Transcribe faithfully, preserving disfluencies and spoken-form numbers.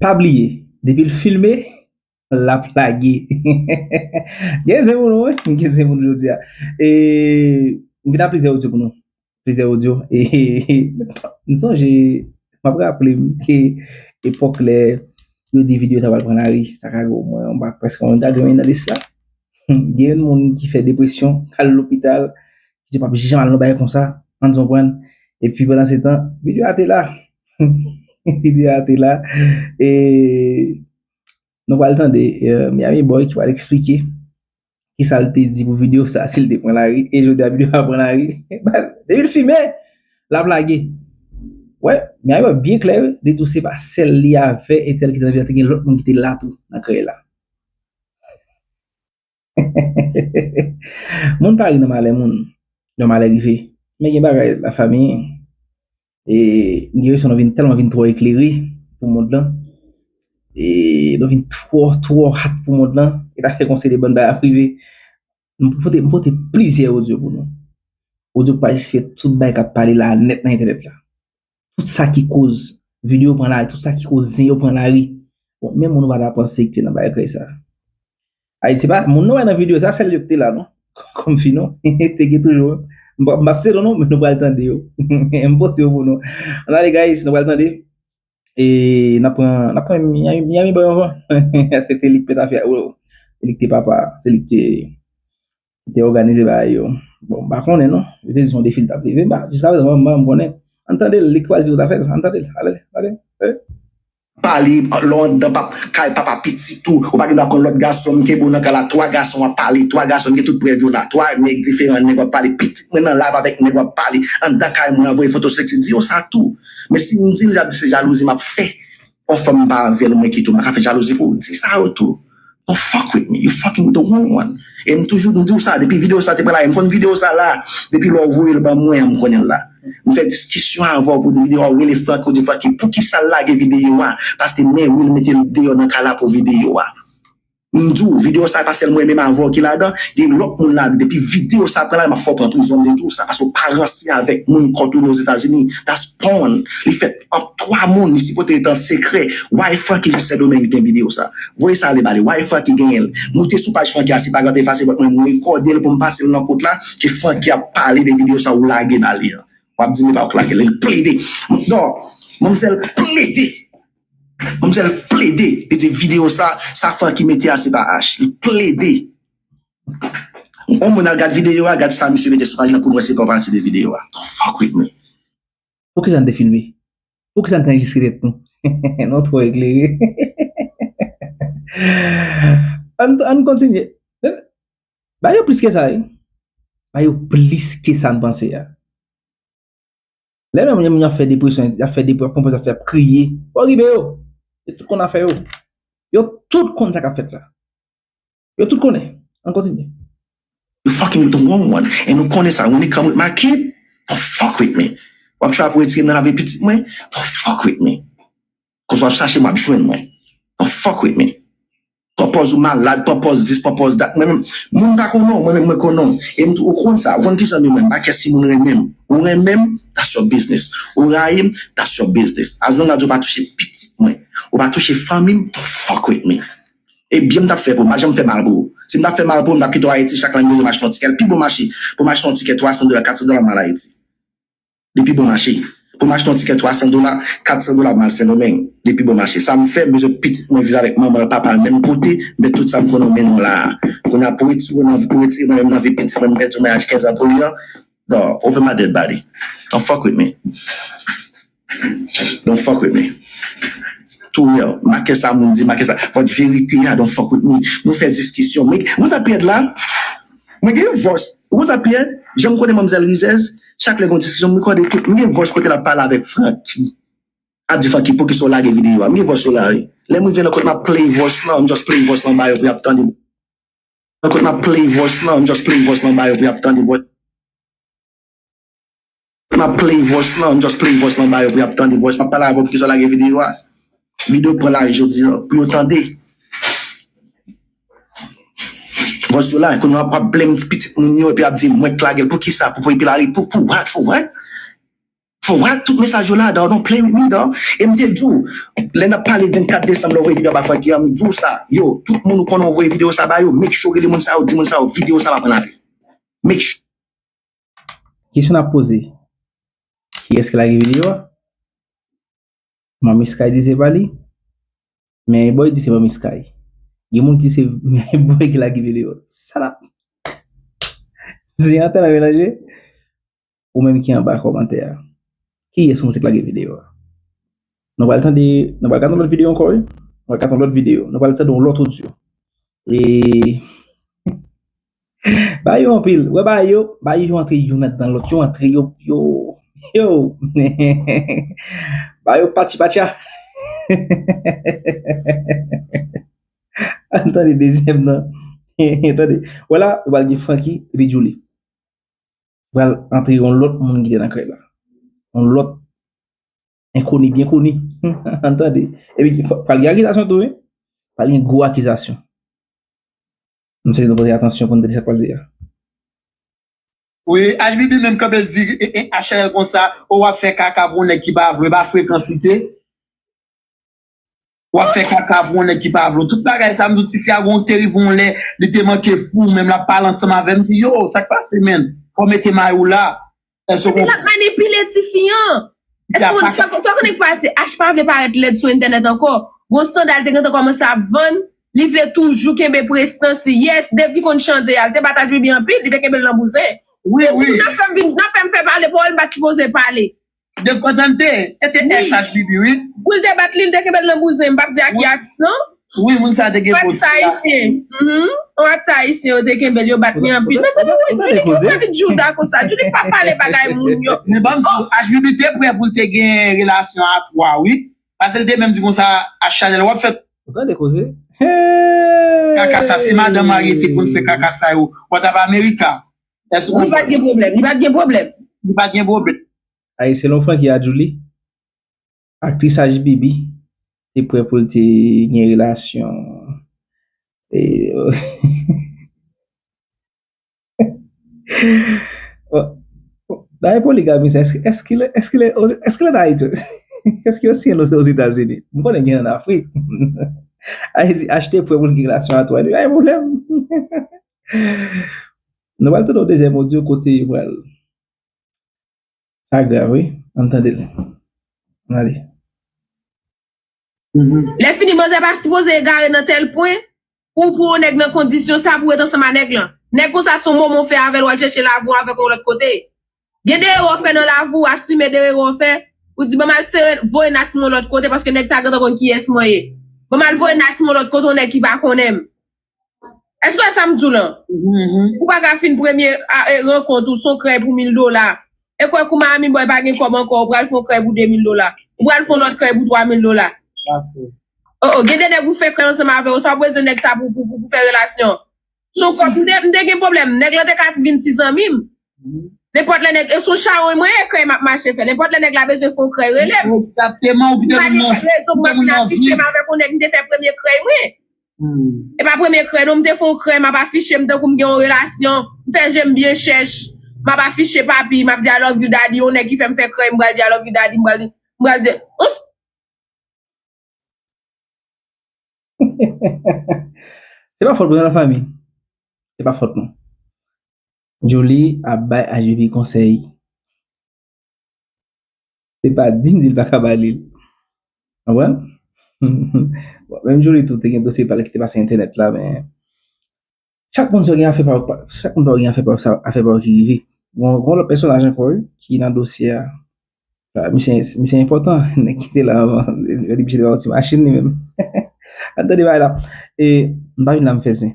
Pa bliye, depi l filme, l ap lage. Gen zen pou nou, wi. Gen zen pou nou jodi a. E, m vin ak plizyè odyo pou nou. Plizyè odyo. E, m sonje, m ap raple m ke epòk lè yo di videyo sa pral pran lari, sa ka gen omwen, m pa prèske yon gade yon nan lis la. Gen yon moun ki fè depresyon, k al lopital, ki di p ap janm al nan bagay konsa, ann konprann. Epi pandan se tan, videyo a te la. Videyo a te la. E nou pral tande, eh, Miami Boy ki pral eksplike kisa l te di pou videyo sa, si l te pran lari, e jodi a videyo a pran lari. Depi l filme, l ap lage. Wè, Miami Boy byen klè, wi. Li di w se pa sèl li avè entèl ki te nan videyo a, te gen lòt moun ki te la tou nan krèy la. Moun pa ri nan malè moun, lè malè rive. Men gen bagay, lafanmi, e, gen reaksyon nou vin tèlman vin twò eklere pou mond lan. E, nou vin twò, twò hat pou mond lan. E ta fè konse de bann bagay ap rive. M pote, m pote plizyè odyo pou nou. Odyo k pral eksplike tout bagay k ap pale la nèt nan entènèt la. Tout sa ki koz videyo pran lari, tout sa ki koz zen yo pran lari. Bon, men moun ou pa ta panse ki te nan bagay krèy sa. Ayiti pa, moun nou wè nan videyo sa, sèl yo ki te la, non. Kòm fi, non. Te gen toujou. M pa, m pa site non, non, men nou pral tande yo. M pote yo pou nou. Ann ale, guys, nou pral tande. E n ap pran, n ap pran Miami, Miami Boy anvan. Se, se li k pèt afè a. Se li k te papa, se li k te, ki te òganize bagay yo. Bon, m pa konnen non. Yo te di se yon defi l t ap leve. M pa, jiskaprezan, m pa, m pa janm konnen. Ann tande l, li k pral di w zafè l. Ann tande l. Ale, ale. Eh. Pale, lè w anndan pap, kay papa pitit ou, ou pa gen dwa konn lòt gason, m kenbe w nan kay la, twa gason w ap pale, twa gason, m gen tout prèv yo la, twa nèg diferan, nèg w ap pale, pitit mwen nan live avèk nèg w ap pale, anndan kay mwen, anvoye foto sexy, di yo sa tou. Men si m di l, l ap di se jalouzi m ap fè. Yon fanm m pa avè l, mwen kite w, m pa ka fè jalouzi pou ou. Di sa yo tou. Don't fuck with me. You fucking with the wrong one. E m toujou, m di w sa, depi videyo sa te pran lari, m konn videyo sa la, depi lè w voye l ban mwen an, m konnen l la. M fè diskisyon avè w pou videyo a, w rele Francky, w di Francky, poukisa l lage videyo a? Paske men Will mete l deyò nan kay la pou videyo a. M di w, videyo sa pa sèl mwen menm avè w ki ladan, gen lòt moun ladan. Depi videyo sa pran la, m ap fè w pran prizon, m te di w sa, paske w pa ranse avèk moun k ap tounen Ozetazini. That's porn. Li fèt ant twa moun, li sipoze rete an sekrè. Why Francky Sendomeng gen videyo sa? Voye sa ale ba li. Why Francky genyen l? Moute sou paj Francky a, si pa gen efase, but mwen, m rekòde l pou m pase l nan kote la, ke Francky ap pale de videyo sa ou lage ba li an. W ap di m li pa w k lage l, li plede. Non, manmzèl plede. Manmzèl plede. Li di videyo sa, sa Francky mete a, se pa H. Li plede. Yon moun al gad videyo a, gad sa misye mete sou paj la pou n wè se pa pati de videyo a. Don't fuck with me. Poukisa n te filme? Poukisa n te anrejistre tèt nou? Nou twò eklere. Ann, ann kontinye. Ba yo plis ke sa, wi. Ba yo plis ke sa n panse a. Lè nan moun y ap fè depresyon, y ap fè depresyon, y ap konpoze afè, y ap kriye. Oribe yo. Yo tout konn afè yo. Yo tout konn sa k ap fèt la. Yo tout konnen. Ann kontinye. You fucking with the wrong one. And nou konnen sa. When it come with my kid, don't fuck with me. W ap try pou retire m nan lavi pitit mwen, don't fuck with me. Koz w ap chache m, w ap jwenn mwen. Don't fuck with me. Pran pòz ou malad, pran pòz dis, pran pòz dat. Mwen menm, moun pa konnen w, mwen menm mwen konnen w. E m tou, ou konn sa, ou konn kijan m ye mwen, m pa kè si moun renmen m. Ou renmen m, that's your business. Ou rayi m, that's your business. As long as ou pa touche pitit mwen, ou pa touche fanmi m, don't fuck with me. E byen m t ap fè pou ou, m pa janm fè mal pou ou. Si m t ap fè mal pou ou, m t ap kite w Ayiti, chak lè m bezwen m achte yon tikè. L pi bon mache pou m achte yon tikè twa san dola, kat san dola, m al Ayiti. Li pi bon mache. Pou m achte yon tikè twa san dola, kat san dola, m al Sendomeng. Li pi bon mache. Sa m fè, m bezwen pitit mwen viv avèk manman l, papa l, menm kote, m met tout sa m konnen, m mennen w la a. Kounye a, pou retire w nan, pou retire mwen menm nan vi pitit mwen, m pèdi yon maryaj kenz an pou li an. Dog, over my dead body. Don't fuck with me. Don't fuck with me. Too real. M pa kè sa moun di, m pa kè sa. But verite a, don't fuck with me. Nou fè diskisyon. Men, ou ta pèd la. Mwen gen vòs. Ou ta pèd. Jan m konnen manmzèl rizèz, chak lè gon diskisyon, m rekòde tout. M gen vòs kote l ap pale avèk Francky. Ap di Francky, poukisa w lage videyo a? M gen vòs yo la, wi. Lè m rive nan kote m ap play vòs lan, m just play vòs lan ba yo pou y ap tande. Nan kote m ap play vòs lan, m just play vòs lan ba yo pou y ap tande vòs. M ap play vòs lan, m just play vòs lan ba yo pou y ap tande vòs. M ap pale avè w poukisa w lage videyo a. Videyo pran lari jodi a, pou yo tande. Vòs yo la, kounye a w ap blame pitit moun yo, epi ap di mwen k lage l. Poukisa? Pou, pou epi lari, pou, pou what? For what? Fò w write tout mesaj yo la, dog, don't play with me, dog. E m te di w, lè n ap pale vennkat desanm, lè w voye videyo a ba Francky an, m di w sa, yo, tout moun ou konnen w voye videyo sa ba yo, make sure w rele moun sa yo, di moun sa yo, videyo sa pa pran lapè. Make sure. Kesyon n ap poze, kiyès ki lage videyo a? Manmi Sky di se pa li, men Boy di se Manmi Sky. Gen moun ki di se Boy ki lage videyo. Salap. Se yon tèlman melanje. Ou menm ki anba kòmantè a, kiyès ou panse k lage videyo a? Nou pral tande, nou pral gade yon lòt videyo ankò, wi. Nou pral gade yon lòt videyo. Nou pral tande yon lòt odyo. E ba yo anpil. Wè ba yo, ba yo antre youn anndan lòt. Yo antre, yo, yo, yo. Ba yo patchi patcha. Ann tande dezyèm nan. Tande. Wè la, yo pral gen Francky epi Djouly. Pral antre yon lòt moun ki te nan kay la. Yon lòt enkoni, byen koni. Ann tande. Epi pral gen akizasyon tou, wi. Pral gen gwo akizasyon. M swete nou pote atansyon pou n tande sa k pral di a. Wi, H B B menm kanpe l di e, e, H L konsa, o w ap fè kaka pou yon nèg ki pa vle, pa frekans li te. W ap fè kaka pou yon nèg ki pa vle w. Tout bagay sa, m di w, tifi a gon te rive yon lè, li te manke fou, menm l ap pale ansanm avè m, m di, yo, sa k pase, menn? Fò w mete may ou la. Èske w konprann? L ap manipile tifi an. Èske w konn sa k pase? H pa vle parèt lèd sou entènèt ankò. Gon sandal te gentan kòmanse ap vann, li vle toujou kenbe prestans li. Yes, Dave ki konn chante a, l te bat H B B anpil, li te kenbe l nan bouzen. Wi, wi. N ap fè m vin, n ap fè m fè pale, pawòl m pa t sipoze pale. Dev Kontante, e te S H B B, wi. Pou l te bat li, l te kenbe l nan bouzen, m p ap di a ki atis non. Wi, moun sa te gen pwodui la. Yon atis ayisyen. Mhm. Yon atis ayisyen, yo te kenbe l, yo bat li anpil. Mezanmi, wi, Djouly, ou fè vin Jouda konsa. Djouly pa pale bagay moun yo. Men ban m di w, H B B te prè pou l te gen relasyon a twa, wi. Paske l te menm di konsa, a Chanèl, w ap fè. Ou tande koze? Kaka sa, si madanm marye te konn fè kaka sa yo, w t ap Amerika. Èske w konprann? Li pa t gen pwoblèm, li pa t gen pwoblèm. Li pa t gen pwoblèm. Ay, selon Francky a Djouly, aktris H B B te prè pou l te gen relasyon e, bagay poligami sa, èske, èske, èske, èske l ann Ayiti? Èske yo siyen l Ozetazini? M konnen gen ann Afrik. Ayiti, achte prè pou l gen relasyon a twa, li pa gen pwoblèm. Nou pral tande yon dezyèm odyo kote yo pral Sa grav wi. Ann tande l. Ann ale. Lèfini manzè pa sipoze egare nan tèl pwen pou pou yon nèg nan kondisyon sa pou ret ansanm a nèg lan. Nèg konsa se yon moman w fè avè l w al chèche lavi w avèk yon lòt kote. Gen de erè w fè nan lavi w, asime de erè w fè, ou di ban m al sere voye nas mwen yon lòt kote paske nèg sa gentan konn kiyès mwen ye. Ban m al voye nas mwen yon lòt kote yon nèg ki pa konnen m. Èske w wè sa m di w lan? Ou pa ka fin premye rankont ou se yon krèy pou mil dola. E kwè kou Miami Boy pa gen kòb ankò, ou pral fè yon krèy pou de mil dola. Ou pral fè yon lòt krèy pou twa mil dola. Oh oh, gen de nèg ou fè krèy ansanm avè yo, sa w bezwen nèg sa pou, pou, pou, pou fè relasyon. Se yon fòt, m te, m te gen pwoblèm, nèg lan te ka vin ti zanmi m. Nenpòt lè nèg, e se yon chawony mwen ye, krèy m ap mache fè. Nenpòt lè nèg la bezwen fè yon krèy, rele m. Egzakteman, ou kite moun nan, ou kite moun nan vi. M pa gen rezon pou m ap vin afiche m avèk yon nèg m te fè premye krèy mwen. E pa premye krèy non, m te fè yon krèy, m ap afiche m tankou m gen yon relasyon, m fè je m byen chèch, m ap afiche papi, m ap di I love you daddy, yon nèg ki fè m fè krèy, m pral di I love you daddy, m pral di, m pral di, yon Se pa fòt mwen non, fanmi. Se pa fòt mwen. Djouly ap bay H B B konsèy. Se pa di m di l pa ka ba li l. Konprann? Bon, menm Djouly tou te gen dosye pa l ki te pase entènèt la, men chak moun sa gen afè pa yo, chak moun pa yo gen afè pa yo, sa afè pa yo ki rive. Gon, gon lòt pèsonaj ankò wi, ki nan dosye a. Sa, misye, misye enpòtan, nèg ki te la anvan, yo di misye te ba yo ti machin li menm. Ann tande bagay la. E, m pa vin la m fè zen.